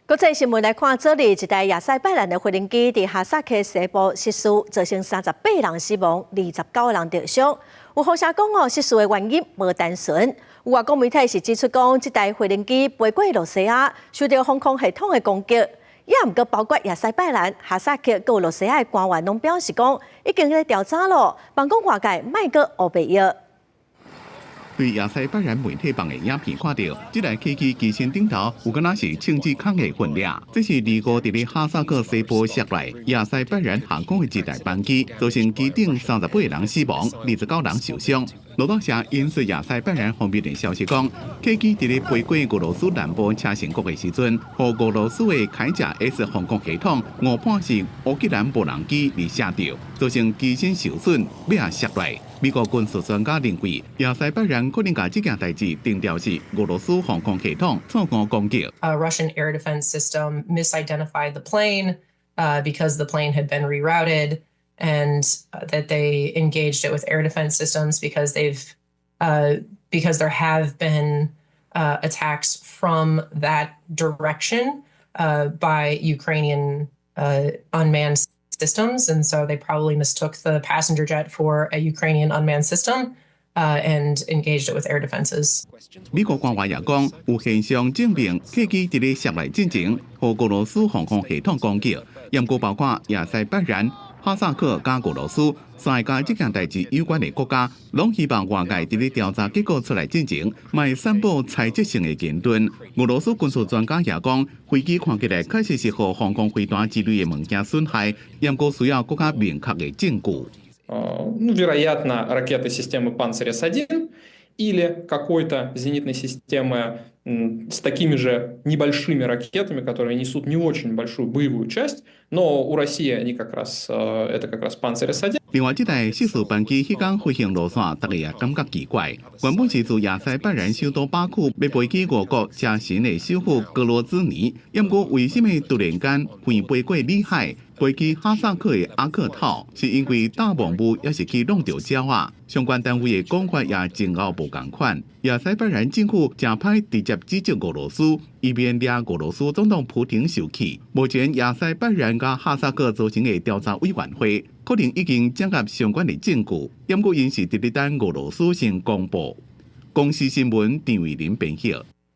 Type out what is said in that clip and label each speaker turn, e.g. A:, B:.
A: 國際新聞來看，昨日一台亞塞拜然的飛行機佇哈薩克西部失事，造成38人死亡，29人受傷。有風聲講哦，失事的原因無單純。有外國媒體是指出講，這台飛行機飛過露西亞，受著防空系統的攻擊。也毋過包括亞塞拜然、哈薩克佮露西亞的官員攏表示講，已經咧調查咯，望講外界莫閣烏白蟯。
B: 對亞塞拜然媒體放的影片看著，這台客機機身頂頭有敢若是銃子孔的痕跡。這是25佇咧哈薩克西部摔落亞塞拜然航空的一台班機，造成機頂38人死亡，29人受傷。路透社引述亞塞拜然方面的消息講，客機佇咧飛過俄羅斯南部車臣國的時陣，予俄羅斯的鎧甲 S 防空系統誤判是烏克蘭無人機而射著，造成機身受損，尾仔摔落。美國軍事專家認為，亞塞拜然可能共這件代誌定調是俄羅斯防空系統錯誤攻擊。
C: A Russian air defense system misidentified the plane because the plane had been rerouted, and that they engaged it with air defense systems because there have been attacks from that direction by Ukrainian unmanned systems, and so they probably mistook the passenger jet for a Ukrainian unmanned system and engaged it with air defenses.
B: 美國官員也講，有現象證明客機佇咧摔落進前，予俄羅斯防空系統攻擊，毋過包括亞塞拜然、哈薩克佮俄羅斯三个佮這件代誌有關的國家，攏希望外界佇咧調查結果出來進前，莫散布猜測性的言論。俄羅斯軍事專家也講，飛機看起來確實是予防空飛彈之類的物件損害，毋過需要閣較明確的證據。
D: Ну, вероятно, ракеты системы «Панцирь-С1» или какой-то зенитной системы с такими же небольшими ракетами, которые несут не очень большую боевую часть, но у России они как раз, это как раз «Панцирь-С1».
B: 另外，這台失事班機彼工飛行路線，大家也感覺奇怪。原本是自亞塞拜然首都巴庫欲飛去俄國車臣的首府格羅茲尼，毋過為啥物突然間飛飛過裡海，飛去哈薩克的阿克套？是因為搭誤霧，抑是去挵著鳥仔？相關單位的講法也前後無仝款。亞塞拜然政府誠歹直接指責俄羅斯，以免惹俄羅斯總統普廷受氣。目前亞塞拜然佮哈薩克組成的調查委員會，可能已經掌握相關的證據，毋過𪜶是佇咧等俄羅斯先公布。公視新聞陳慧琳編譯。